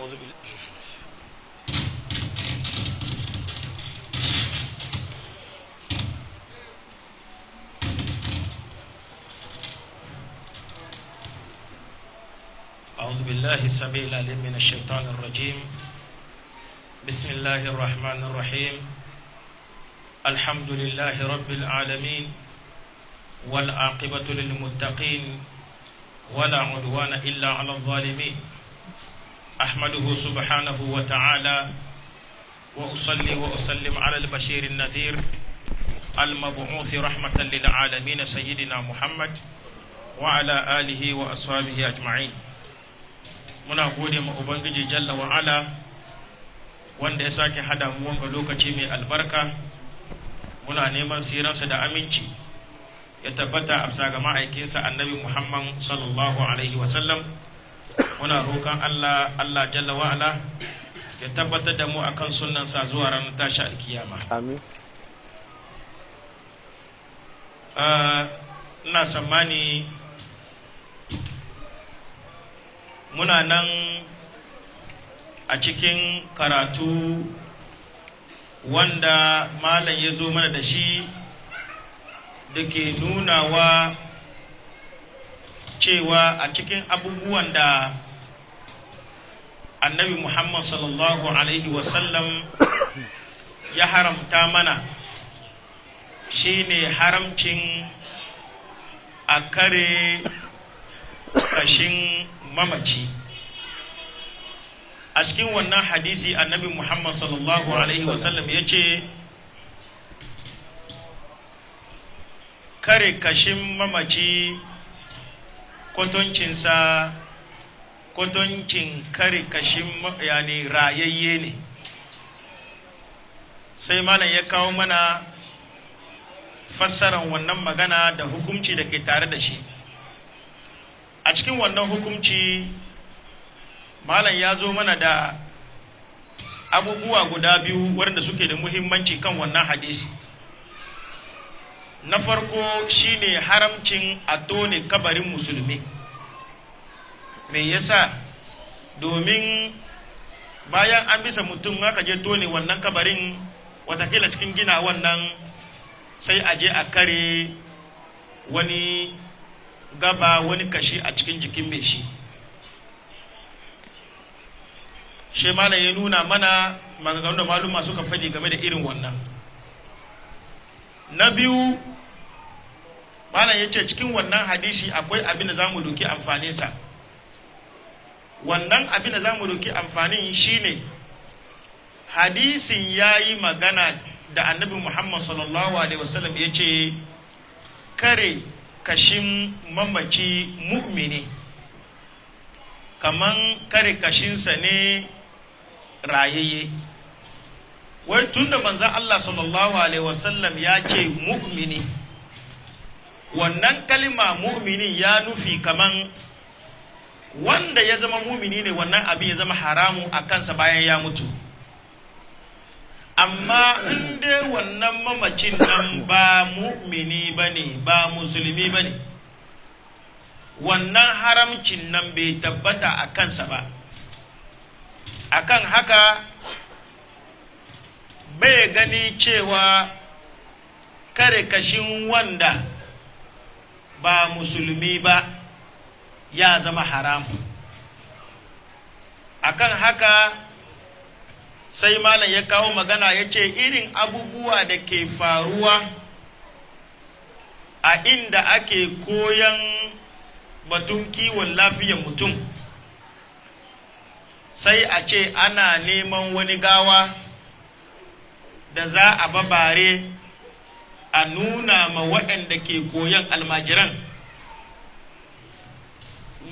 أعوذ بالله أعوذ بالله السميع العليم من الشيطان الرجيم. بسم الله الرحمن الرحيم. الحمد لله رب العالمين، والعاقبة للمتقين، ولا عدوان إلا على الظالمين. أحمده سبحانه وتعالى، وأصلي وأسلم على البشير النذير المبعوث رحمة للعالمين، سيدنا محمد وعلى آله وأصحابه أجمعين. Muna gode ma Ubangiji jalla wa'ala wanda ya sake hada mu wanga lokaci mai albarka. Muna neman siransa da aminci ya tabbata a bisa ga ma'aikinsa Annabi Muhammad sallallahu alaihi wasallam. Muna roƙon Allah, Allah jalla wa'ala ya tabbatar da mu akan sunnansa zuwa ranar tashi alkiyama. Amin. Ina tsammani muna nan a cikin karatu wanda malam ya zo mana da shi da ke nunawa cewa a cikin abubuwan da Annabi Muhammad sallallahu alaihi wasallam ya haramta mana shine haramcin a kare kashin mamaci. A cikin wannan hadisi, Annabi Muhammad sallallahu alaihi wasallam ya ce kare kashin mamaci kwatancinsa kwatancin kare kashin yani rayayye ne. Sai malam ya kawo mana fassaran wannan magana da hukunci da ke tare da shi. A cikin wannan hukunci, malam ya zo mana da abubuwa guda biyu waɗanda suke da muhimmanci kan wannan hadisi. Na farko shine haramcin a tone kabarin musulmi. Me yasa? Domin bayan an bisa mutum, aka je tone wannan kabarin, watakila cikin gina wannan sai a je a kare wani gaba, wani kashi a cikin jikin mai shi. Shi malam ya nuna mana maganganu da maluma suka faɗi game da irin wannan. Na biyu, malam ya ce cikin wannan hadisi akwai abin da za mu doki amfaninsa. Wannan abin da za mu doki amfanin shine hadisin ya yi magana da Annabi Muhammad sallallahu alaihi wasallam ya ce kare kashin mamaci mu'mini kaman kare kashinsa ne rayayye. Wai tunda manzan Allah sallallahu alaihi wasallam ya ce mu'mini, wannan kalima mu'mini ya nufi kaman wanda ya zama mumini ne wannan abin ya zama haramu a kansa bayan ya mutu. Amma in dai wannan mamacin nan ba mu'mini ba ne, ba musulmi ba ne, wannan haramcin nan bai tabbata a kansa ba. Akan haka bai gani cewa kare kashin wanda ba musulmi ba ya zama haramu. Akan haka sai malam ya kawo magana, ya ce irin abubuwa da ke faruwa a inda ake koyan batun kiwon lafiyar mutum, sai a ce ana neman wani gawa da za a babare a nuna ma waɗanda ke koyan, almajiran,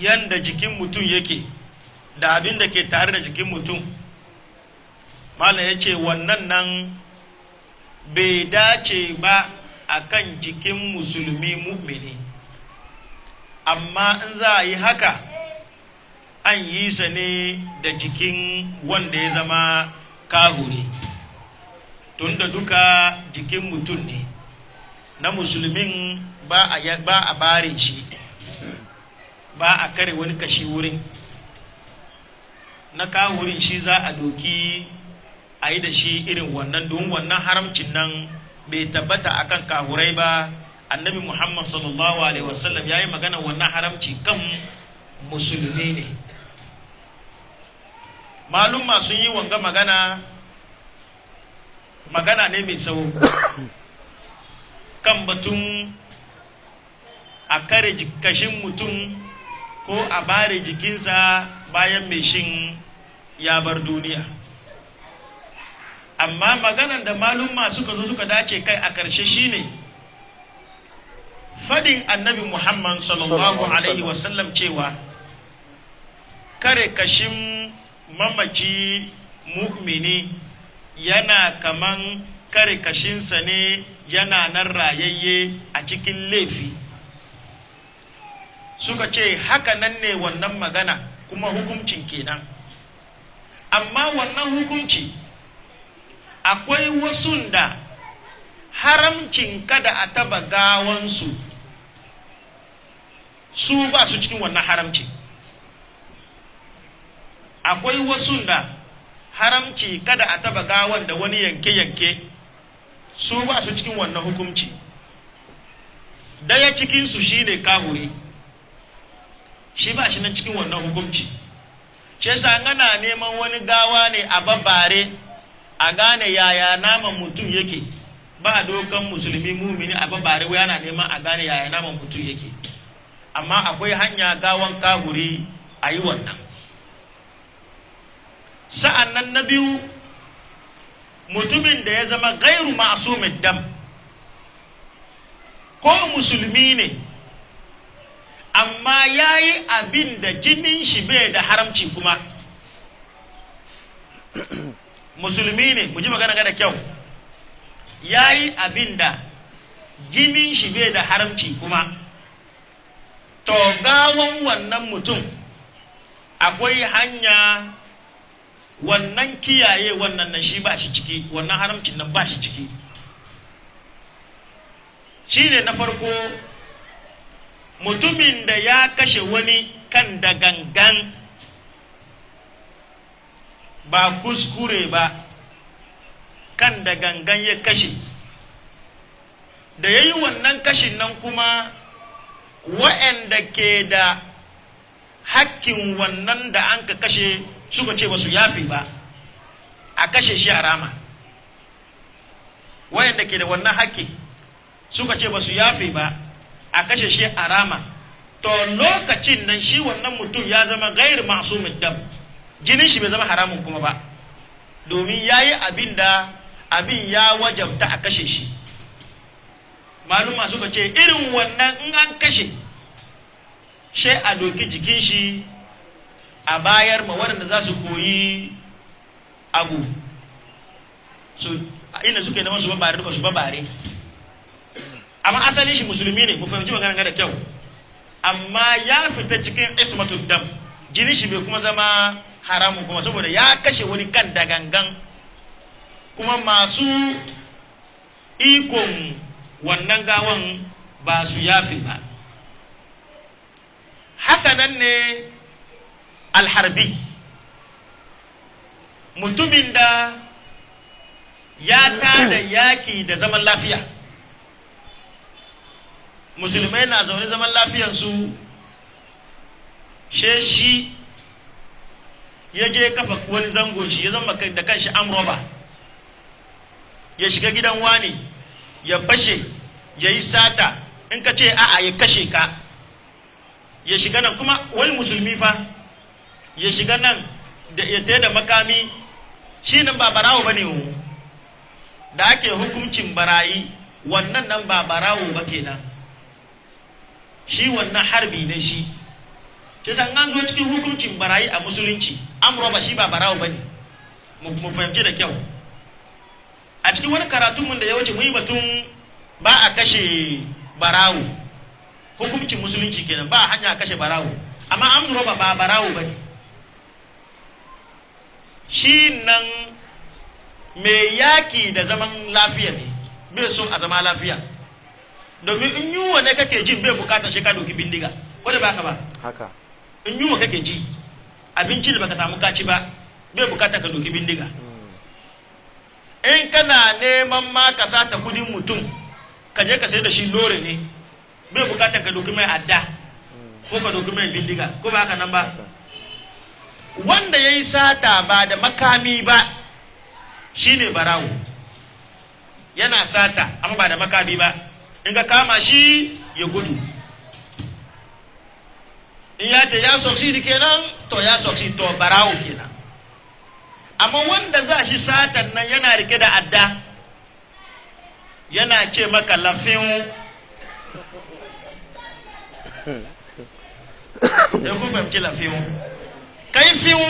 yanda jikin mutum yake da abin da ke tare da jikin mutum. Malam ya ce wannan nan bai dace ba a kan jikin musulmi mu'mini, amma in za a yi haka, an yi sa ne da jikin wanda ya zama kahuri, tunda duka jikin mutum ne. Na musulmin ba a bare shi, ba a kare wani kashi wurin. Na kawurin shi za a doki a yi da shi irin wannan, don wannan haramcin nan bai tabbata akan kahurai ba. Annabi Muhammad sallallahu alaihi wasallam ya yi magana wannan haramci kan musulmi ne. Malumma sun yi wanga magana, magana ne mai tsawo kan batun a kare kashin mutum ko a bare jikinsa bayan mai shin ya bar duniya. Amma maganan da malumma suka zo suka dace kai a karshe shine fadin Annabi Muhammad sallallahu alaihi wasallam cewa kare kashin mamaci mu'mini yana kaman kare kashinsa ne yana nan rayayye a cikin laifi. Suka ce haka nan ne wannan magana, kuma hukuncin kenan. Amma wannan hukunci, akwai wasun da haramcin kada a taba gawansu, su ba su cikin wannan haramci. Akwai wasun da haramci kada a taba gawan da wani yanke-yanke, su ba su cikin wannan hukunci. Daya cikinsu shine kahuri, shi ba shi nan cikin wannan hukunci. Shi yasa ana neman wani gawa ne a babbare a gane yaya naman mutum yake, ba a dokan musulmi mumini a babbare wai ana neman a gane yaya naman mutum yake. Amma akwai hanya gawan kahuri a yi wannan. Sa'an nan na biyu, mutumin da ya zama gairu ma'asumin dam, ko musulmi ne, amma ya yi abin da jinin shi bai da haramci. Kuma musulmi ne, mu ji magana da kyau, ya yi abin da jinin shi bai da haramci kuma, to gawan wannan mutum akwai hanya wannan kiyaye wannan nan, shi ba shi ciki wannan haramcin nan, ba shi ciki. Shi ne na farko, mutumin da ya kashe wani kan da gangan, ba kuskure ba, kan da gangan ya kashe. Da ya yi wannan kashin nan kuma, wa'anda ke da hakkin wannan da an ka kashe suka ce ba su yafe ba, a kashe shi a rama. Wa'anda ke da wannan hakki suka ce ba su yafe ba, a kashe shi a rama. To lokacin nan shi wannan mutum ya zama gair masumin dam, jinin shi bai zama haramun kuma ba, domin ya yi abin da abin ya wajabta a kashe shi. Maluma suka ce irin wannan in an kashe shi, a doki jikin shi a bayar ma waɗanda za su koyi abu su inda suke neman su babare duka su babare. Amma asalin shi musulmi ne, mu fahimci magana da kyau. Amma ya fita cikin ismatud dam, jinin shi bai kuma zama haramun kuma, saboda ya kashe wani kan da gangan, kuma masu ikon wannan gawan ba su yafe ba. Haka nan ne alharbi, mutumin da ya tada yaki da zaman lafiya. Musulmai na zaune zaman lafiyansu, she shi ya je kafa wani zangon shi, ya zama da kanshi amroba, ya shiga gidan wani ya fashe, ya yi sata, in ka ce a'a ya kashe ka. Ya shiga nan kuma, wani musulmi fa, ya shiga nan da ya taya da makami. Shi nan ba barawo ba ne da ake hukuncin barayi, wannan nan ba barawo ba kenan, shi wannan harbi ne shi. Shi san an zo cikin hukuncin barayi a musulunci, amroba shi ba barawo ba ne. Mu fahimci da kyau. A cikin wani karatunmu da ya wuce, mun yi batun ba a kashe barawo, hukuncin musulunci kenan, ba a hanya a kashe barawo. Amma amroba ba barawo ba ne, shi nan mai yaki da zaman lafiya ne, bai son a zama lafiya, domin in yunwa ne kake jin, bai bukatar shi ka doki bindiga, ko da baka ba. Haka. In yunwa kake ji, Abinci da baka samu kaci ba, bai bukata ka doki bindiga. In kana neman ma ka sata kudin mutum, ka je ka sai da shi lore ne, bai bukatar ka doki mai adda ko ka doki mai bindiga, ko ba haka nan ba? Wanda ya yi sata ba da makami ba shine barawo. Yana sata amma ba da makami ba, in ka kama shi ya gudu, in ya ce ya succeed kenan, to ya succeed, to barawo kenan. Amma wanda za shi satan nan yana rike da adda, yana ce maka lafin ya, kun fahimci lafin kai fiw,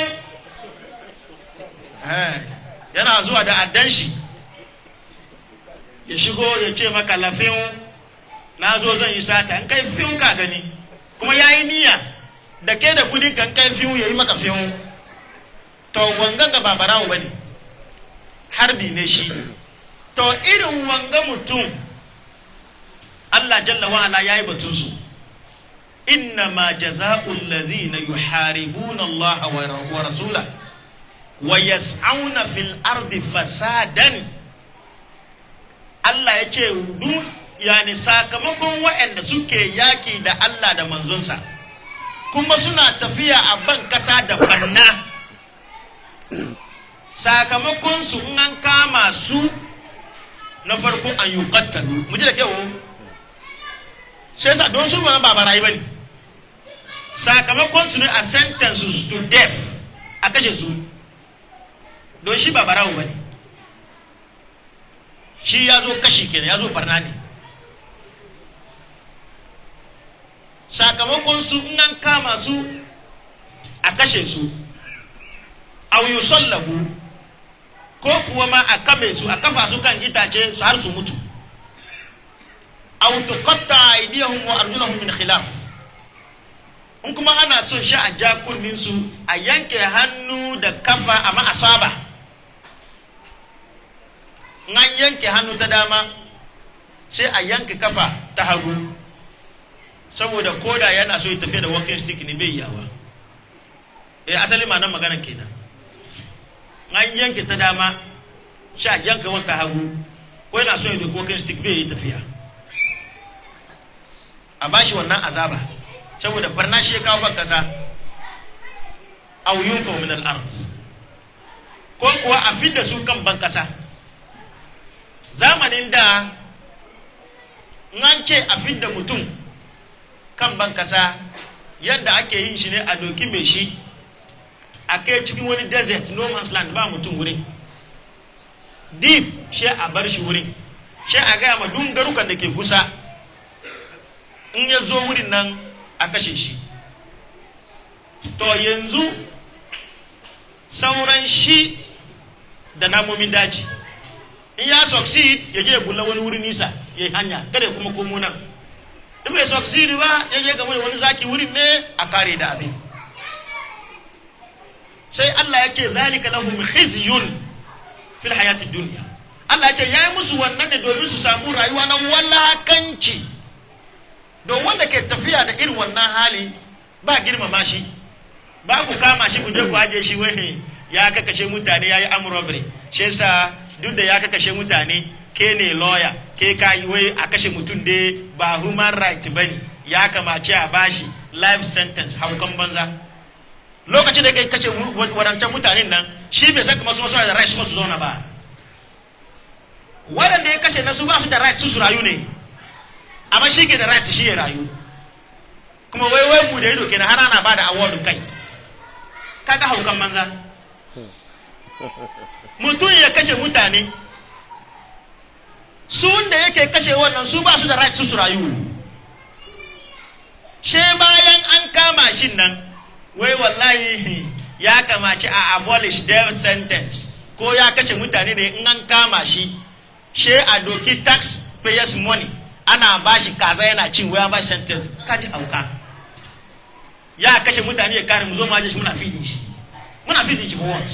yana zuwa da addan shi ya shigo ya ce maka lafin, na zo zan yi sata, in kai fiw ka gani kuma ya yi niyya da ke da kudin kan kai fiw ya yi maka fiw. To wangan ga ba barawo bane, harbi ne shi. To irin wanga mutum, Allah jalla wa ala yayi batun su: إنما جزاء الذين يحاربون الله ورسوله ويسعون في الأرض فسادا. Allah ya ce yani sakamakon waɗanda suke yaki da Allah da manzonsa kuma suna tafiya a ban kasa da banna, sakamakon su in an kama su, na farko أن يقتلوا. Mu ji da kyau, sai sa don su ba barayi bane, sakamakon su ne a sentence to death, a kashe su, don shi ba barawo bane, shi ya zo kashi kenan, ya zo barna ne. Sakamakon su in an kama su a kashe su, أو يصلبوا, ko kuwa ma a kame su, a kafa su kan itace su har su mutu, أو تقطع أيديهم وأرجلهم من خلاف. In kuma ana son sha a ja kunnin su, a yanke hannu da kafa, amma a saba in an yanke hannu ta dama, sai a yanke kafa ta hagu, saboda koda yana so ya tafiya da walking stick ne, bai yawa. Eh, asali ma nan maganan kenan. An yanke ta dama, sha yanke wata hagu, ko yana so ya da walking stick, bai yi tafiya. A bashi wannan azaba saboda barna shi ya kawo ban kasa. أو ينفوا من الأرض, ko kuwa a fidda su kan ban kasa. Zamanin da in an ce a fidda mutum kan ban kasa, yadda ake yin shi ne a doki mai shi a kai cikin wani desert, no man's land, ba mutum wurin, deep, shi a bar shi wurin, shi a gaya ma dun garukan da ke kusa, in ya zo wurin nan a kashe shi. To yanzu sauran shi da namomin daji, in ya succeed ya je ya bulla wani wuri nisa, ya yi hanya kada ya kuma komo nan. In bai succeed ba, ya je game da wani zaki wurin ne, a kare da abin. Sai Allah ya ce ذلك لهم خزي في الحياة الدنيا. Allah ya ce ya yi musu wannan ne domin su samu rayuwa na walakanci, don wanda ke tafiya da irin wannan hali ba girmama shi, ba ku kama shi ku je ku aje shi, wai ya kakashe mutane, ya yi armed robbery, shi yasa duk da ya kakashe mutane, ke ne lawyer, ke ka yi wai a kashe mutum dai ba human right bane, ya kamace a bashi life sentence. Haukan banza! Lokacin da kai kashe wadancan mutanen nan, shi bai san kamar su suna da right su zauna ba. Waɗanda ya kashe na su ba su da right su su rayu ne, amma shi ke da right shi ya rayu. Kuma wai wai mu da ido kenan har ana ba da award kai. Kaga haukan banza! Mutum ya kashe mutane, su da yake kashe wannan su ba su da right su su rayu. She bayan an kama shi nan, wai wallahi ya kamaci a abolish death sentence, ko ya kashe mutane ne, in an kama shi she a doki tax payers money ana ba shi kaza yana cin, wai an ba shi sentence. Kaji hauka! Ya kashe mutane ya kare, mu zo mu aje shi muna feeding shi, muna feeding shi for what?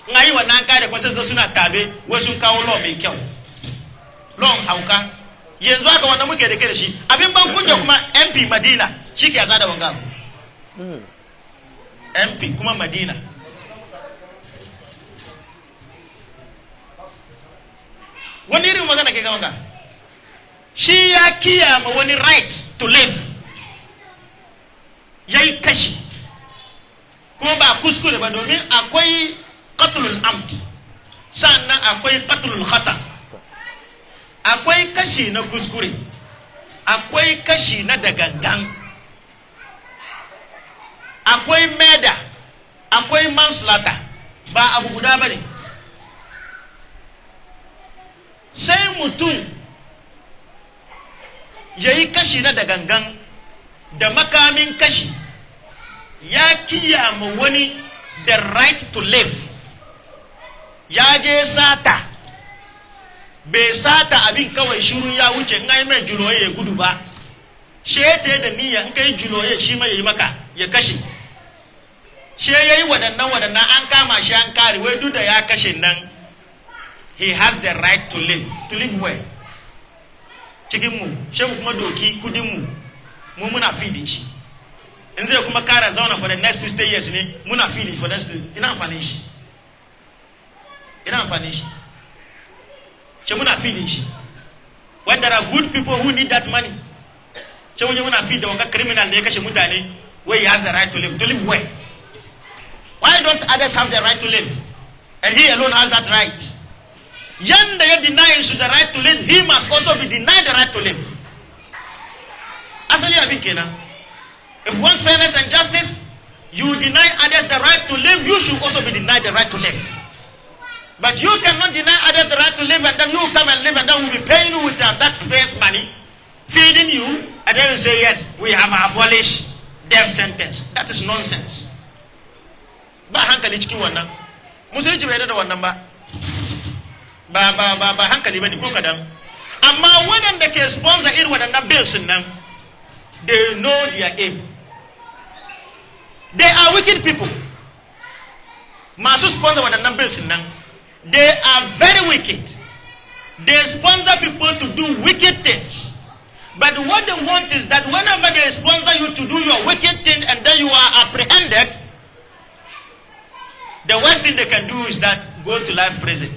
In ayi wannan kare kuma, sai suna tabe wai sun kawo law mai kyau, law hauka. Yanzu haka wanda muke da kai da shi, abin ban kunya kuma, MP Madina shi ke yaza da wanga abu. MP kuma Madina. Wani irin magana ke gama? Shi ya kiyama wani right to live, ya yi kashi, kuma ba kuskure ba, domin akwai qatlul amd, sannan akwai qatlul khata. Akwai kashi na kuskure, akwai kashi na dagangan, akwai murder, akwai manslaughter. Ba abu guda ba ne. Sai mutum ya yi kashi na dagangan da makamin kashi, ya kiyama wani the right to live. Ya je sata, bai sata abin kawai shiru ya wuce, in ai mai juloye ya gudu ba. Shete da niyya, in kai juloye shi mai yi maka ya kashe. She ya yi waɗannan, an kama shi, an kare. Wai duk da ya kashe nan, he has the right to live. To live where? Cikin mu. She mu kuma doki kudin mu, mu muna feeding shi. In zai kuma kara zauna for the next 60 years ne, muna feeding for the next. Ina amfanin shi? Ina amfanin shi? She muna feeding shi when there are good people who need that money. She muje muna feed da wanga criminal da ya kashe mutane. Where he has the right to live. To live where? Why don't others have the right to live and he alone has that right? Yanda ya deny su the right to live, he must also be denied the right to live. Asali abin kenan. If you want fairness and justice, you deny others the right to live, you should also be denied the right to live. But you cannot deny others the right to live and then you come and live and then we'll be paying you with our taxpayers' money, feeding you, and then you say, "Yes, we have abolished death sentence." That is nonsense. Ba hankali cikin wannan. Musulunci bai yarda da wannan ba. Ba ba ba ba hankali bane ko kadan. Amma waɗanda ke sponsor irin waɗannan bills nan, they know their aim. They are wicked people. Masu sponsor waɗannan bills nan, they are very wicked. They sponsor people to do wicked things. But what they want is that whenever they sponsor you to do your wicked thing and then you are apprehended, the worst thing they can do is that go to life prison.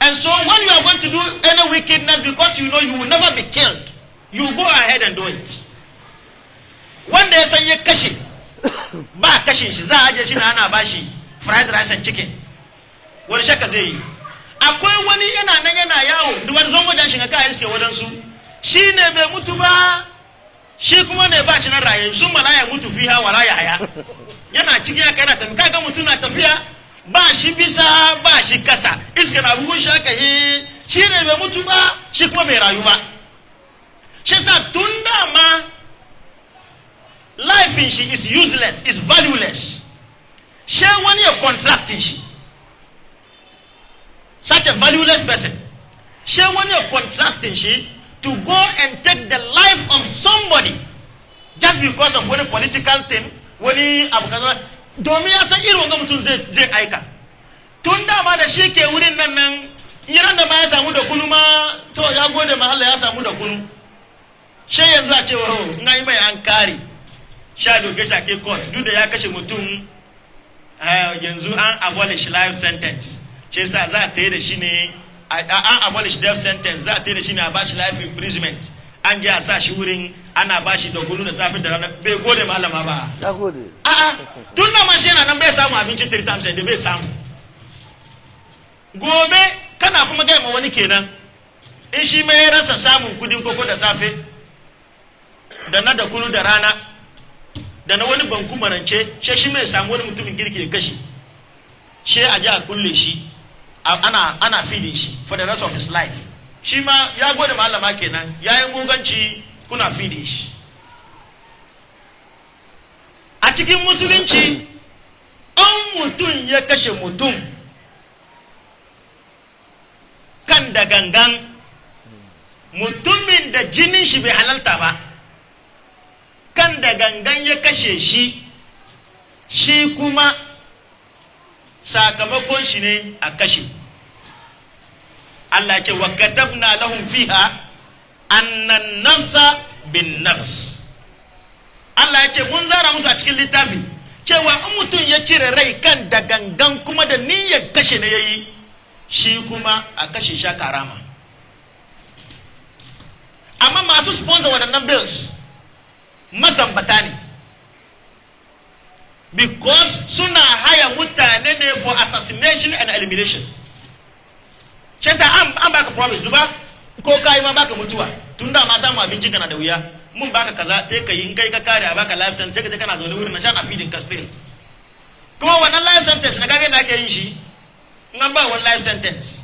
And so when you are going to do any wickedness, because you know you will never be killed, you go ahead and do it. Wanda ya san ya kashe, ba kashin shi, za a aje shi na ana bashi fried rice and chicken. Wani shakka zai yi. Akwai wani yana nan yana yawo, duk wani zongo jan shiga kayan suke wadansu. Shi ne bai mutu ba, shi kuma ne ba shi na raye, sun mala ya mutu fiha wala ya haya. Yana cikin haka yana tafi, kaga mutum na tafiya, ba shi bisa ba shi kasa, iska na bugun shi haka yi, shi ne bai mutu ba, shi kuma bai rayu ba. Shi sa tun dama life shi is useless, is valueless. She wani ya contracting shi, such a valueless person, she wani ya contracting shi to go and take the life of somebody just because of wani political thing, wani abu kaza, domin ya san irin wanga mutum zai aika. Tun dama da shi ke wurin nan nan yiran da ma ya samu da kunu ma, to ya gode ma Allah ya samu da kunu. She yanzu a ce wa in yi mai an kare sha doke shake court, duk da ya kashe mutum, yanzu an abolish life sentence, ce sa za a tayi da shi ne, an abolish death sentence, za a tayi da shi ne a bashi life imprisonment. An je a sa shi wurin ana bashi da kunu da safe da rana. Bai gode ma Allah ma ba. Ya gode. A'a, tun da ma shi yana nan bai samu abinci three times a day, bai samu. Gobe kana kuma gaya ma wani kenan, in shi mai rasa samun kudin koko da safe da na da kunu da rana da na wani banku marance, shi mai samu wani mutumin kirki ya kashi shi, a ji a kulle shi, ana feeding shi for the rest of his life. Shi ma ya gode malama kenan, ya yi muganci, kuna feeding shi. A cikin musulunci, an mutum ya kashe mutum kan da gangan, mutumin da jinin shi bai halalta ba, kan da gangan ya kashe shi, shi kuma sakamakon shi ne a kashe. Allah ce, "Wa katabna lahum fiha annan nafsa bin nafs." Allah ya ce mun zara musu a cikin littafi, Cewa in mutum ya cire rai kan da gangan kuma da niyyar kashe ne yayi, shi kuma a kashe shi karama. Amma masu sponsor waɗannan bills mazambata ne, because suna haya mutane ne for assassination and elimination. Shi yasa an baka promise, duba ko kai ma baka mutuwa, tun da ma samu abincin kana da wuya, mun baka kaza te ka yi, in kai ka kare a baka life sentence, sai ka je kana zaune wurin na shan a feeding ka still. Kuma wannan life sentence na kage da ake yin shi, in an ba wani life sentence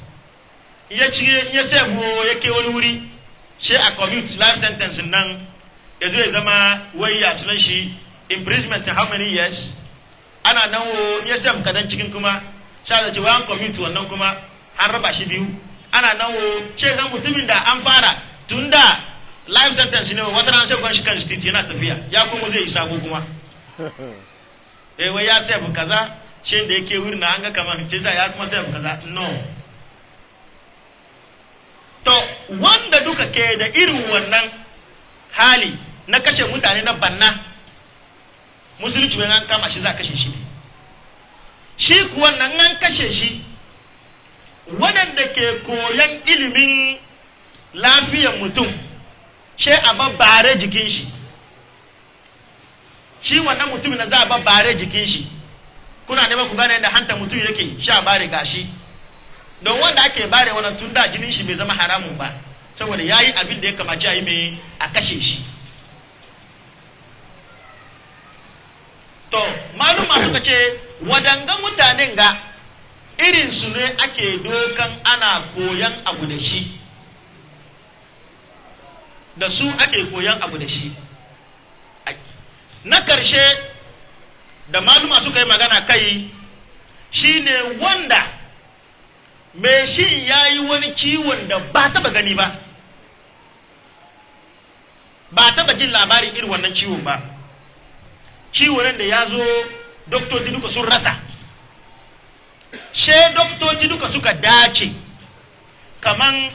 ya ci ya serve, ya ke wani wuri, sai a commute life sentence nan, ya zo ya zama wai ya sunan shi imprisonment how many years. Ana nan wo ya serve kadan cikin kuma sha da cewa an commute wannan kuma an raba shi biyu. Ana nan wo ce ga mutumin da an fara tun da life sentence ne, wata rana sai shi kan street yana tafiya, ya kuma zai yi sabo kuma. Eh, wai ya serve kaza, shi da yake wurin na an ga kamar ce ya kuma serve kaza. No, to wanda duka ke da irin wannan hali na kashe mutane na banna, Musulunci wai an kama shi za a kashe shi ne. Shi kuwa nan an kashe shi, waɗanda ke koyan ilimin lafiyar mutum, shi a babbare jikin shi. Shi wannan mutumin da za a babbare jikin shi, kuna neman ku gane yadda hanta mutum yake, shi a bare gashi. Don wanda ake bare wannan, tun da jinin shi bai zama haramun ba, saboda ya yi abin da ya kamaci a yi mai a kashe shi. To maluma suka ce wadangan mutanen ga irin su ne ake dokan ana koyan abu da shi, da su ake koyan abu da shi. Na karshe da maluma suka yi magana kai shine wanda mai shin ya yi wani ciwon da ba taba gani ba, ba taba jin labarin irin wannan ciwon ba, ciwon da ya zo doktoci duka sun rasa. She doktoci duka suka dace kaman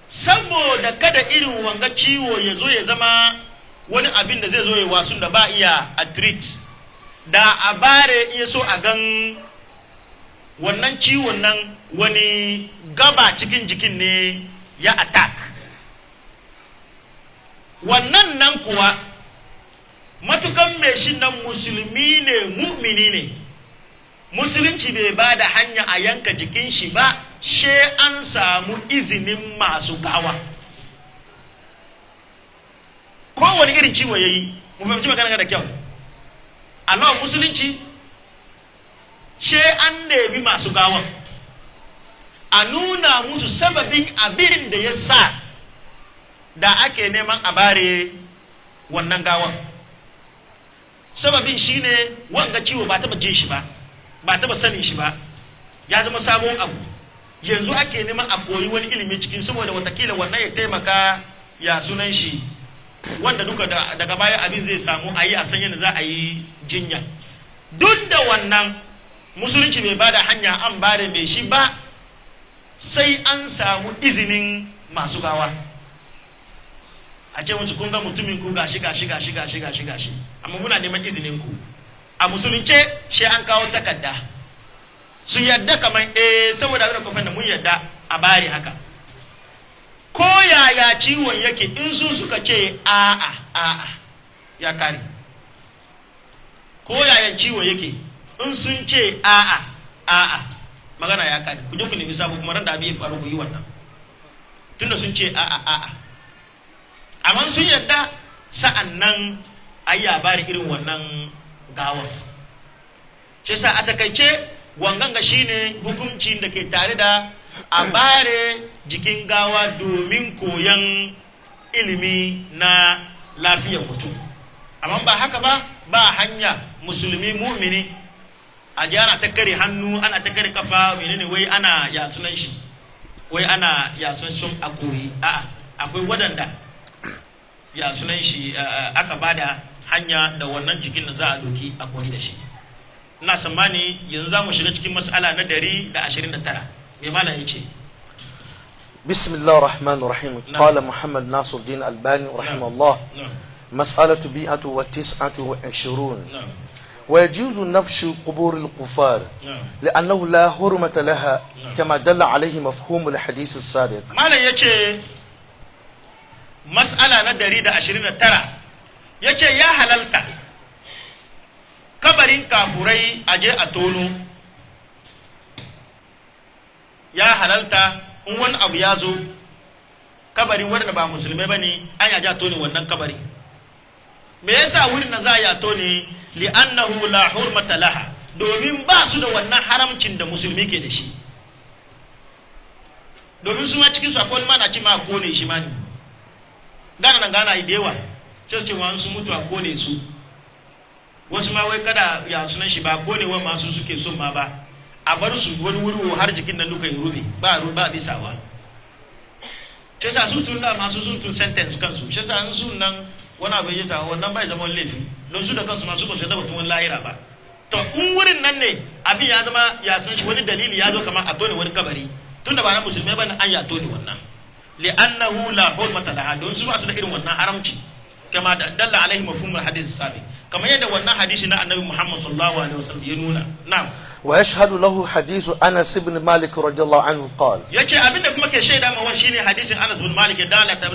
saboda kada irin wanga ciwo ya zo ya zama wani abin da zai zo ya wasu da ba iya a treat, da a bare iya so a gan wannan ciwon nan wani gaba cikin jikin ne ya attack. Wannan nan kuwa matukan mai shi nan Musulmi ne, mu'mini ne, Musulunci bai ba da hanya a yanka jikin shi ba, she an samu izinin masu gawa. Kowane irin ciwo ya yi, mu fahimci magana da kyau, Allah Musulunci she an nemi masu gawan, a nuna musu sababin abin da ya sa da ake neman a bare wannan gawan. Sababin shine wanga ciwo ba taba jin shi ba, ba taba sanin shi ba, ya zama sabon abu, yanzu ake neman a koyi wani ilimi cikin, saboda watakila wannan ya taimaka ya sunan shi wanda duka daga baya abin zai samu a yi a san yadda za a yi jinya. Duk da wannan, Musulunci bai bada hanya an bare mai shi ba sai an samu izinin masu gawa, a ce musu kun ga mutumin ku gashi gashi gashi gashi gashi gashi, amma muna neman izinin ku. A Musulunce shi an kawo takarda su yadda kamar eh, saboda abin da kofin da mun yadda a bari haka. Ko yaya ciwon yake, in su suka ce a'a a'a, ya kare. Ko yaya ciwon yake, in sun ce a'a a'a, magana ya kare. Ku je ku nemi sabo kuma ran da abin ya faru ku yi wannan, tunda sun ce a'a a'a. Amma sun yadda, sa'an nan a yi labari irin wannan gawar. Shi sa a takaice wanganga shine hukuncin da ke tare da a bare jikin gawa domin koyan ilimi na lafiyar mutum. Amma ba haka ba, ba hanya Musulmi mu'mini a ji ana ta kare hannu, ana ta kare kafa, menene, wai ana ya sunan shi, wai ana ya sunan sun a koyi. A'a, akwai waɗanda ya sunan shi aka bada hanya da wannan jikin da za a doki a koyi da shi. Ina tsammani yanzu za mu shiga cikin mas'ala na 129. Mai malam ya ce? بسم الله الرحمن الرحيم. نعم. قال محمد ناصر الدين الألباني رحمه الله: نعم. مسألة 129. نعم. ويجوز نبش قبور الكفار لأنه لا حرمة لها كما دل عليه مفهوم الحديث السابق. Malam ya ce, mas'ala na 129, ya ce ya halalta kabarin kafurai a je a tono. Ya halalta in wani abu ya zo, kabarin wanda ba musulmai ba ne, an yaji a tone wannan kabari. Me yasa wurin nan za a yi a tone? Li'annahu la hurmata laha, domin ba su da wannan haramcin da musulmi ke da shi. Domin su ma cikin su akwai wani ma na ce ma a kone shi ma ne. Gana nan gana da yawa sai su ce wa su mutu a kone su. Wasu ma wai kada ya sunan shi ba konewa masu suke son ma ba, a bar su wani wuri har jikin nan duka ya rube, ba ba bisawa. Shi yasa su tun da masu sun tun sentence kansu. Shi yasa in sun nan wani abu ya sa wannan bai zama wani laifi, don su da kansu masu ba su yadda batun wani lahira ba. To, in wurin nan ne abin ya zama ya san shi, wani dalili ya zo kamar a tone wani kabari, tunda ba na musulmai ba ne, an ya tone wannan. Li'annahu la hurmata laha, don su ba su da irin wannan haramci. Kama da dalla alaihi mafhumul hadith sabiq, kamar yadda wannan hadisi na Annabi Muhammad sallallahu alaihi wasallam ya nuna. Na'am. ويشهد له حديث أنس بن مالك رضي الله عنه قال: Yace abinda kuma ke shaida ma shine hadisin Anas bin Malik da Allah ta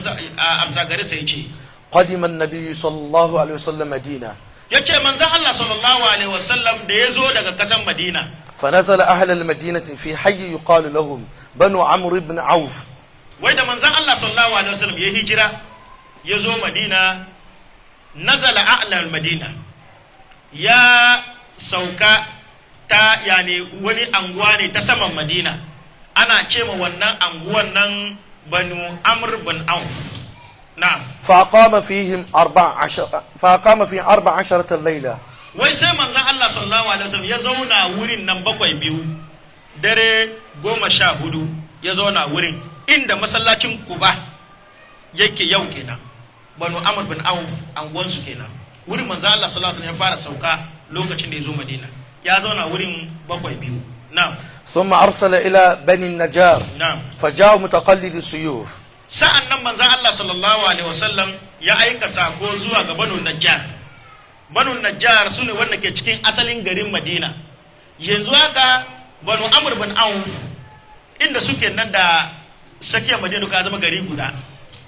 amsa gare sa, yace: قدم النبي صلى الله عليه وسلم مدينة. Yace manzon Allah sallallahu alaihi wasallam da ya zo daga kasan Madina, فنزل أهل المدينة في حي يقال لهم بنو عمرو بن عوف. Wai da manzon Allah sallallahu alaihi wasallam ya hijira ya zo Madina, nazala a'la Madina, ya sauka ta yani wani anguwa ne ta saman Madina, ana ce ma wannan anguwan nan Banu Amr bin Auf. Na'am. فأقام في 14 ليلة. Wai sai manzon Allah sallallahu alaihi wasallam ya zauna wurin nan bakwai biyu, dare 14 ya zauna wurin inda masallacin Kuba yake yau kenan. Banu Amr bin Auf anguwansu kenan. Wurin manzon Allah sallallahu alaihi wasallam ya fara sauka lokacin da ya zo Madina, ya zauna wurin bakwai biyu. Na'am. ثم أرسل إلى بني النجار. فجاءوا متقلدي السيوف. Sa'an nan manzon Allah sallallahu alaihi wasallam ya aika sako zuwa ga Banu Najjar. Banu Najjar su ne wanda ke cikin asalin garin Madina. Yanzu haka Banu Amr bin Auf inda suke nan da tsakiyar Madina duka zama gari guda,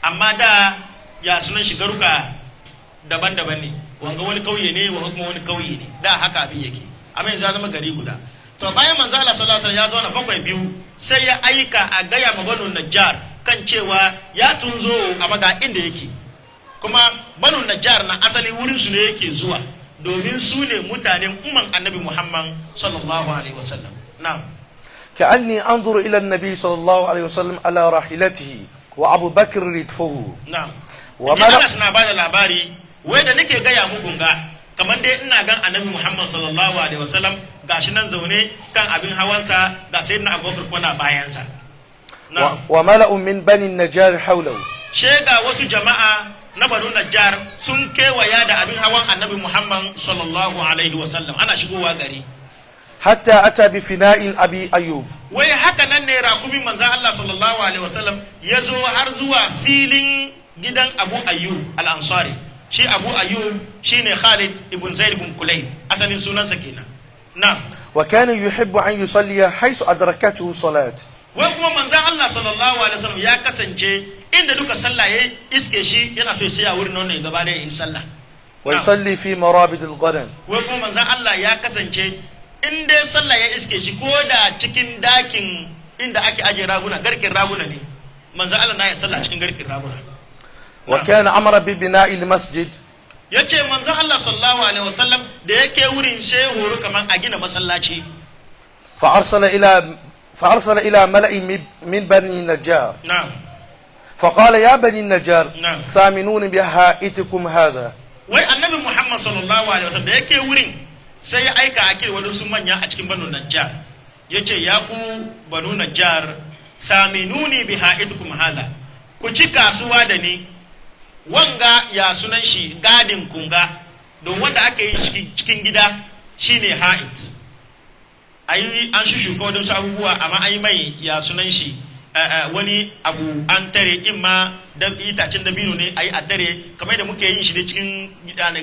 amma da ya sunan shi garuka daban-daban ne, wanga wani kauye ne, wanga kuma wani kauye ne. Da haka abin yake, amma yanzu ya zama gari guda. To, bayan manzo Allah sallallahu alaihi wasallam ya zauna bakwai biyu, sai ya aika a gaya ma Banu Najjar kan cewa ya tunzo a maga inda yake. Kuma Banu Najjar na asali wurin su ne yake zuwa, domin su ne mutanen umman Annabi Muhammad sallallahu alaihi wasallam. Na'am. كأني أنظر إلى النبي صلى الله عليه وسلم على راحلته وأبو بكر ردفه. Wa Anas na bada labari, wai da nake gaya muku ga kamar dai ina gan Annabi Muhammad sallallahu alaihi wasallam gashi nan zaune kan abin hawansa, ga Sayyidina Abubakar kuma na bayansa. Na'am. وملأ من بني النجار حوله. Shega wasu jama'a na Banu Najjar sun kewaya da abin hawan Annabi Muhammad sallallahu alaihi wasallam, ana shigowa gari. حتى أتى بفناء أبي أيوب. Wai haka nan ne rakumin manzan Allah sallallahu alaihi wasallam ya zo har zuwa filin gidan Abu Ayyub al-Ansari. Shi Abu Ayyub shine Khalid ibn Zaid ibn Kulayb, asalin sunansa kenan. Na. وكان يحب أن يصلي حيث أدركته صلاة. Wai kuma manzan Allah sallallahu alaihi wasallam ya kasance inda duka sallah ya iske shi, yana so ya tsaya wurin nan ne gaba da yi sallah. ويصلي في مرابد الغنم. Wai kuma manzan Allah ya kasance in dai sallah ya iske shi, ko da cikin dakin inda ake aje raguna, garken raguna ne, manzan Allah na ya sallah cikin garken raguna. وكان أمر ببناء المسجد. Ya ce manzan Allah sallallahu alaihi wasallam da yake wurin shehu horo kamar a gina masallaci. فأرسل إلى ملأ من بني النجار. فقال: يا بني النجار، ثامنوني بحائطكم هذا. Wai Annabi Muhammad sallallahu alaihi wasallam da yake wurin sai ya aika a kira wani su manya a cikin Banu Najjar, ya ce: "Ya ku Banu Najjar, thaminuni bi ha'itukum hada, ku ci kasuwa da ni wanga ya sunan shi gadin kunga, don wanda aka yi cikin gida shine ha'it. Ayi an shushuka wadansu abubuwa, amma an yi mai ya sunan shi wani abu an tare, in ma da itacen dabino ne ayi a tare, kamar yadda muke yin shi da cikin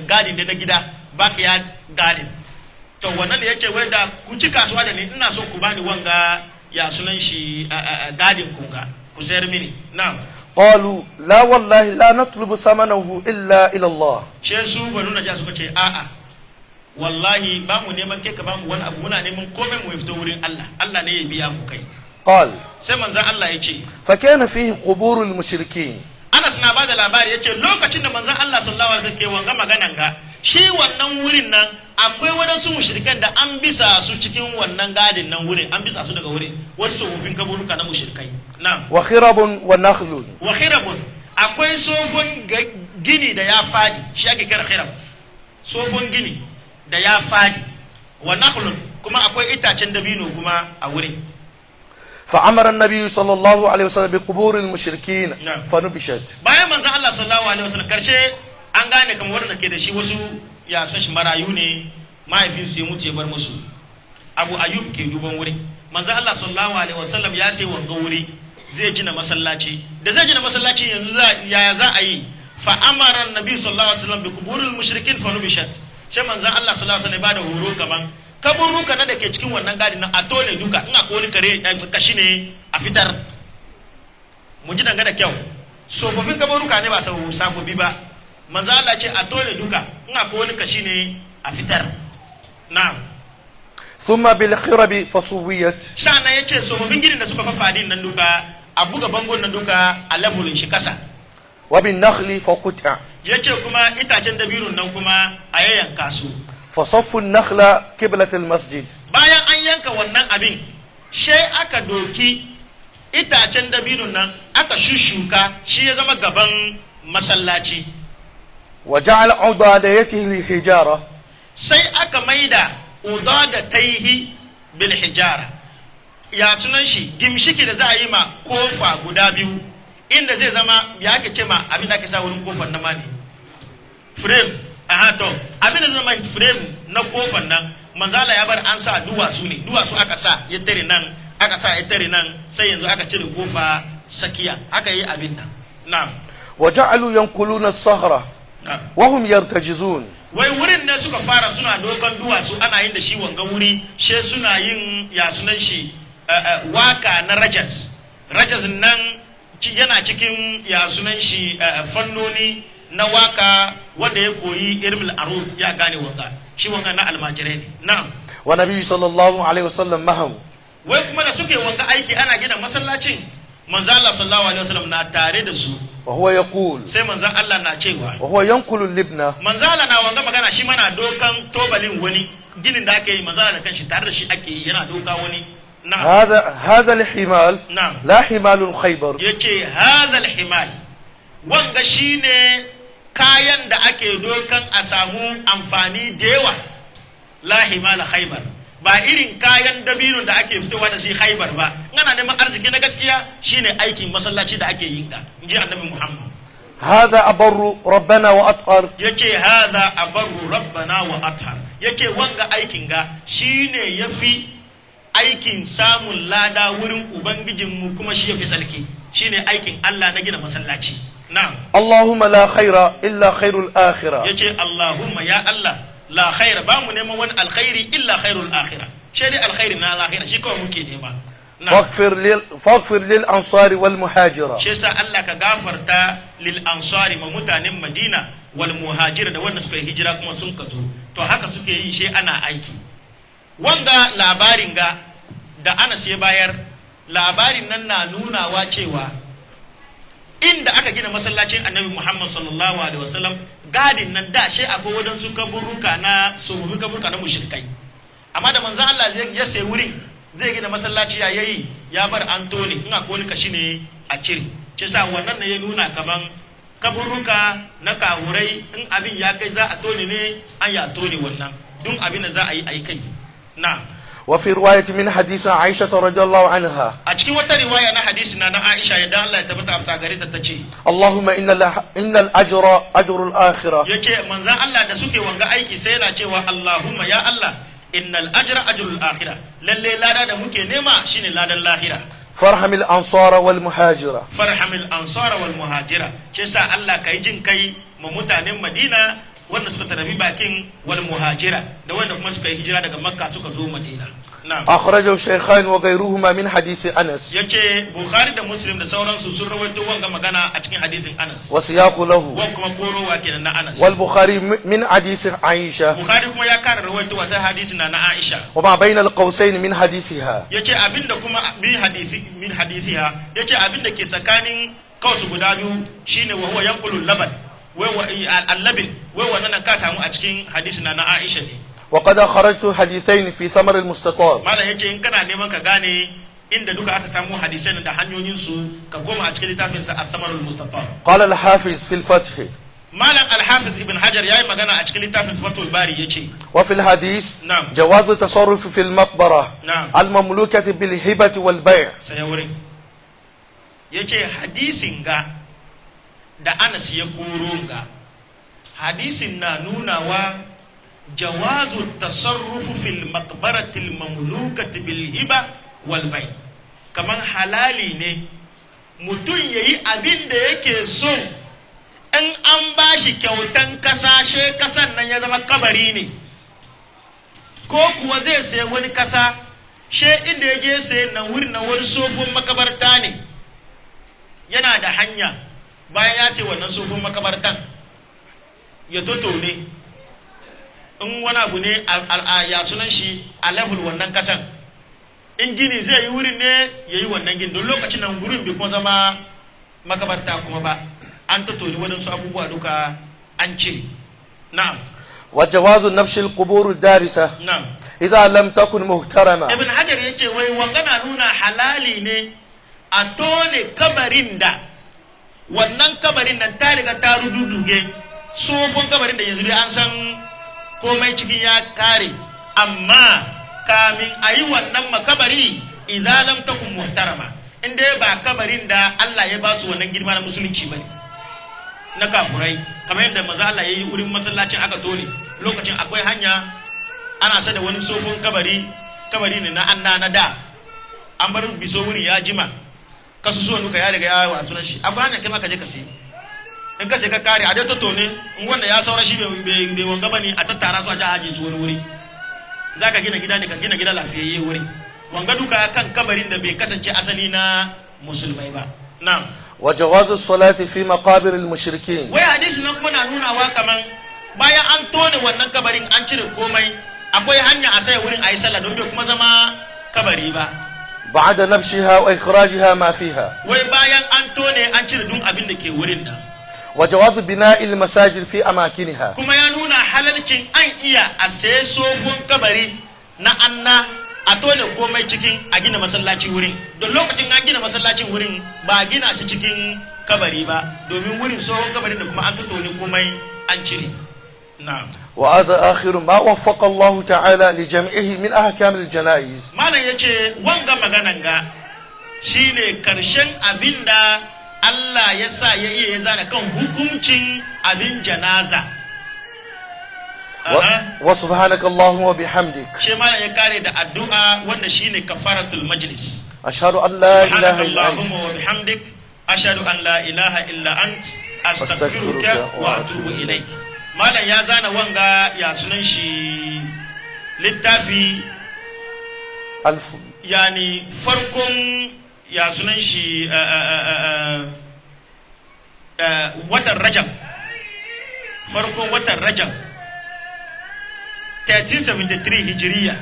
gadin da na gida, backyard garden. To wannan da yace wai da ku ci kasuwa da ni, ina so ku bani wanga, ya sunan shi, gadin kunga ku sayar mini na. قالوا لا والله لا نطلب ثمنه إلا إلى الله. She su Banu Najjar suka ce, a'a, wallahi ba mu neman kai ka ba mu wani abu, muna neman komai mu fito wurin Allah, Allah ne ya biya mu kai. قال Sai manzon Allah ya ce فكان فيه قبور المشركين. Anas na bada labari, ya ce lokacin da manzon Allah sallallahu alaihi wasallam ke wanga maganan ga shi, wannan wurin nan akwai wadansu mushrikan da an bisa su cikin wannan gadin nan wurin, an bisa su daga wurin wasu tsofin kaburuka na mushrikai na. وخرب ونخل. Wa khirabun, akwai tsofin gini da ya fadi, shi ake kira khirab, tsofin gini da ya fadi. Wa nakhlun, kuma akwai itacen dabino kuma a wurin. فأمر النبي صلى الله عليه وسلم بقبور المشركين فنبشت. Bayan manzon Allah sallallahu alaihi wasallam, karshe an gane kamar wanda ke da shi wasu, ya son shi, marayu ne, mahaifinsu ya mutu ya bar musu. Abu Ayyub ke duban wuri. Manzon Allah sallallahu alaihi wasallam ya sai wanga wuri zai gina masallaci. Da zai gina masallaci yanzu, yaya za a yi? Fa amara annabi sallallahu alaihi wasallam bi quburil mushrikin fa nubishat. Sai manzon Allah sallallahu alaihi wasallam ya bada horo kaman kaburuka na da ke cikin wannan gadi nan a tone duka, in akwai wani kare kashi ne a fitar. Mu ji dangane da kyau, tsofaffin kabaruka ne, ba sau sabobi ba. Manzo Allah ce a tone duka, in akwai wani kashi ne a fitar na. ثم بالخرب فسويت. Sa'annan ya ce tsofaffin ginin da suka fafadin nan duka a buga bangon nan duka a levelin shi kasa. وبالنخل فقطع. Ya ce kuma itacen dabinun nan kuma a yayyanka su. فصفوا النخل قبلة المسجد. Bayan an yanka wannan abin, sai aka doki itacen dabinun nan aka shushuka shi, ya zama gaban masallaci. وجعل عضاديته الحجارة. Sai aka maida udadataihi bil hijara, ya sunan shi, gimshiki da za a yi ma kofa guda biyu, inda zai zama, ya ake ce ma abin da ake sa wurin kofar na ma ne, frame, aha. To abin da zai zama frame na kofar nan, manzala ya bar an sa duwatsu ne, duwatsu aka sa ya tare nan, aka sa ya tare nan, sai yanzu aka cire kofa sakiya, aka yi abin nan na. وجعلوا ينقلون الصخرة na وهم يرتجزون. Wai wurin ne suka fara suna dokan duwatsu ana yin da shi wanga wuri, she suna yin, ya sunan shi, waka na rajas. Rajas nan yana cikin, ya sunan shi, fannoni na waka. Wanda ya koyi ilmul arud ya gane wanga, shi wanga na almajirai ne, na'am. والنبي صلى الله عليه وسلم معهم. Wai kuma da suke wanga aiki ana gina masallacin, manzo Allah sallallahu alaihi wasallam na tare da su. وهو يقول Sai manzo Allah na cewa وهو ينقل اللبنة manzo Allah na wanga magana, shi mana dokan tobalin wani ginin da ake yi, manzo Allah da kanshi tare da shi ake yi, yana doka wani na. هذا الحمال لا حمال خيبر. Yace hadha himal, wanga shine kayan da ake dokan a samu amfani da yawa, la himal Khaybar, ba irin kayan dabino da ake fitowa da shi Khaybar ba. In ana neman arziki na gaskiya, shine aikin masallaci da ake yin ga, inji Annabi Muhammad. هذا أبر ربنا وأطهر. Yace hadha abarru rabbana wa athar, yace wanga aikin ga shine yafi aikin samun lada wurin ubangijinmu, kuma shi yafi sarki, shine aikin Allah na gina masallaci, na'am. اللهم لا خير إلا خير الآخرة. Yace Allahumma, ya Allah, la khaira, ba mu neman wani alkhairi, illa khairul akhirah, shi dai alkhairi na lahira shi kawai muke nema, na'am. فاغفر للأنصار والمهاجرة. Shi yasa Allah ka gafarta lil ansari, ma mutanen Madina, wal muhajir, da wanda suka yi hijira kuma sun kazo. To haka suke yi shi ana aiki. Wanga labarin ga da Anas ya bayar, labarin nan na nunawa cewa inda aka gina masallacin Annabi Muhammad sallallahu alaihi wasallam, gadin nan da shi akwai wadansu kaburuka na tsofaffin kaburuka na mushrikai. Amma da manzon Allah ya sayi wurin zai gina masallaci, ya yayi ya bar an tone, in akwai wani kashi ne a cire. Shi sa wannan ne ya nuna kaman kaburuka na kawurai, in abin ya kai za a tone ne, an ya tone wannan dun abin da za a yi a yi kai na. وفي رواية من حديث عائشة رضي الله عنها A cikin wata riwaya na hadisi na Aisha, yadda Allah ya tabbata amsa gare ta, tace اللهم إن الأجر أجر الآخرة. Yace manzan Allah da suke wanga aiki sai yana cewa, Allahumma, ya Allah, innal ajra ajrul akhirah, lalle lada da muke nema shine ladan lahira. فارحم الأنصار والمهاجرة. Farhamil ansara wal muhajira, shi yasa Allah kai jin kai ma mutanen Madina. Wanda suka tarabi bakin, wal muhajira, da wanda kuma suka yi hijira daga Makka suka zo Madina. Na'am. أخرجه الشيخان وغيرهما من حديث أنس. Yace Bukhari da Muslim da sauransu sun rawaito wanga magana a cikin hadisin Anas. وسياق له. Wan kuma korowa kenan na Anas. والبخاري من حديث عائشة. Bukhari kuma ya kara rawaito wata hadisi na Aisha. وما بين القوسين من حديثها. Yace abinda kuma min hadisiha, yace abinda ke tsakanin kawsu guda biyu shine wa huwa yanqulu laban, wai wa allabin, wai wannan ka samu a cikin hadisi na Aisha ne. وقد أخرجت حديثين في ثمر المستطاب. Malam yace in kana neman ka gane inda duka aka samu hadisan da hanyoyin su, ka koma a cikin littafin sa As-Samarul Mustatab. قال الحافظ في الفتح: Malam Al-Hafiz Ibn Hajar yayi magana a cikin littafin Fathul Bari, yace: وفي الحديث نعم. جواز التصرف في المقبرة نعم. المملوكة بالهبة والبيع. Saya wurin. Yace hadisin ga da Anas ya koro ga hadisin na nunawa jawazu tasarrufu fil maqbaratil mamlukati bil hiba wal bay, kaman halali ne mutum yayi abin da yake so in an bashi kyautan kasashe, kasan nan ya zama kabari ne, ko kuwa zai sayi wani kasa, she inda ya je sayi nan wurin na wani sofin makabarta ne, yana da hanya bayan ya sayi wannan sofin makabartan ya totone in wani abu ne ya sunan shi a level wannan kasan, in gini zai yi wurin ne, ya yi wannan gini, don lokacin nan wurin bai kuma zama makabarta kuma ba, an tattoni waɗansu abubuwa duka an cire. Na'am. وجواز نبش القبور الدارسة na'am إذا لم تكن محترمة. Ibn Hajar ya ce wai wanga na nuna halali ne a tone kabarin da wannan kabarin nan ta riga ta rududuge, tsofon kabarin da yanzu dai an san komai cikin ya kare, amma kamin a yi wannan makabari, idan lam takun muhtarama, in dai ba kabarin da Allah ya ba su wannan girma na musulunci bane, na kafurai, kamar yadda maza Allah ya yi wurin masallacin aka tone, lokacin akwai hanya ana sada wani tsofon kabari, kabari ne na anna na da an bar biso wurin ya jima, kasusuwan duka ya riga ya wa sunan shi, akwai hanya kai ma ka je ka sayi, in ka sai ka kare a dai toto ne, in wanda ya saura shi bai wanga bane, a tattara su a ji aje su wani wuri. Zaka gina gida ne, ka gina gida lafiyayye wuri, wanga duka kan kabarin da bai kasance asali na musulmai ba. Na'am. وجواز الصلاة في مقابر المشركين. Wai hadisi nan kuma na nunawa kaman bayan an tone wannan kabarin an cire komai, akwai hanya a saya wurin a yi sallah, don bai kuma zama kabari ba. بعد نبشها وإخراجها ما فيها. Wai bayan an tone an cire duk abin da ke wurin nan. وجواز بناء المساجد في أماكنها. Kuma ya nuna halalcin an iya a saye sofon kabari na anna, a tone komai cikin, a gina masallaci wurin, don lokacin an gina masallacin wurin ba a gina shi cikin kabari ba, domin wurin tsohon kabarin da kuma an tattone komai an cire. Na'am. وهذا آخر ما وفق الله تعالى لجمعه من أحكام الجنائز. Malam ya ce wanga maganan ga shine karshen abin da Allah ya sa ya iya ya zana kan hukuncin abin janaza. و... Aha. وسبحانك اللهم وبحمدك. Shi malam ya kare da addu'a wanda shine kafaratul majlis. أشهد أن لا سبحانك إله إلا أنت. اللهم وبحمدك، أشهد أن لا إله إلا أنت، أستغفرك أستغفرك وأتوب إليك. Malam ya zana wanga ya sunan shi littafi ألف yani farkon ya sunan shi watan Rajab, farkon watan Rajab 1373 Hijiriya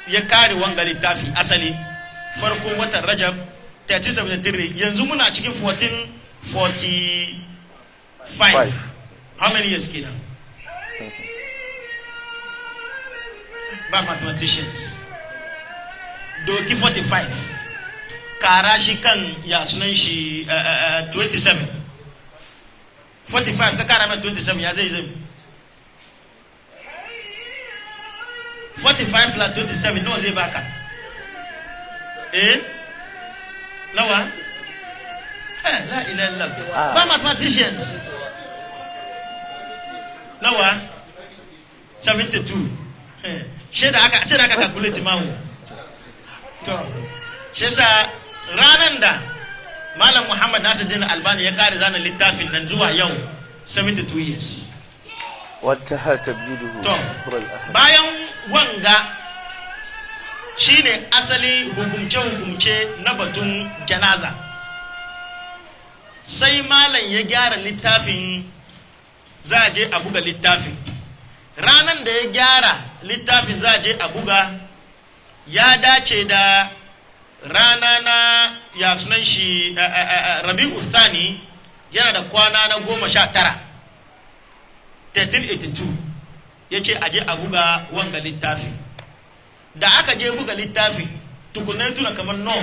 ya kare wanga littafi, asali farkon watan Rajab 1373, yanzu muna cikin 1445. Five. How many years kenan? Ba mathematicians, doki 45 kara shi kan ya sunan shi 27, 45 ka kara mai 27, ya zai 45 plus 27 nawa zai baka? Eh, nawa? Eh, la ilaha illallah. Ba mathematicians, nawa? 72. Eh, shaida aka calculate ma wo. To, shi yasa ranan da Malam Muhammad Nasiruddin Albani ya kare zana littafin nan zuwa yau 72 years. وانتهى تبييده To, ظهر الأحد. bayan wanga shine asali hukumce-hukumce na batun janaza. Sai malam ya gyara littafin, za a je a buga littafin. Ranan da ya gyara littafin za a je a buga, ya dace da rana na, ya sunan shi, Rabi'u Thani yana da kwana na 19, 1382. Ya ce a je a buga wanga littafi. Da aka je buga littafi tukunai, tuna kamar no,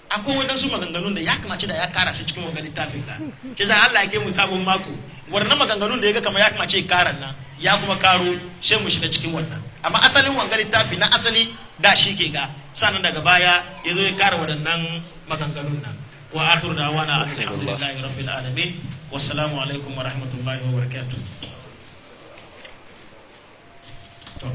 akwai waɗansu maganganun da ya kamace da ya kara shi cikin wanga littafin ka ce za. Allah ya kai mu sabon mako, wannan maganganun da ya ga kamar ya kamace ya kara nan, ya kuma karo, sai mu shiga cikin wannan. Amma asalin wanga littafi na asali da shi ke ga, sannan daga baya ya zo ya kara waɗannan maganganun nan. Wa akhiru da'wana alhamdulillahi rabbil alamin. Wassalamu alaikum wa rahmatullahi wa barakatuh.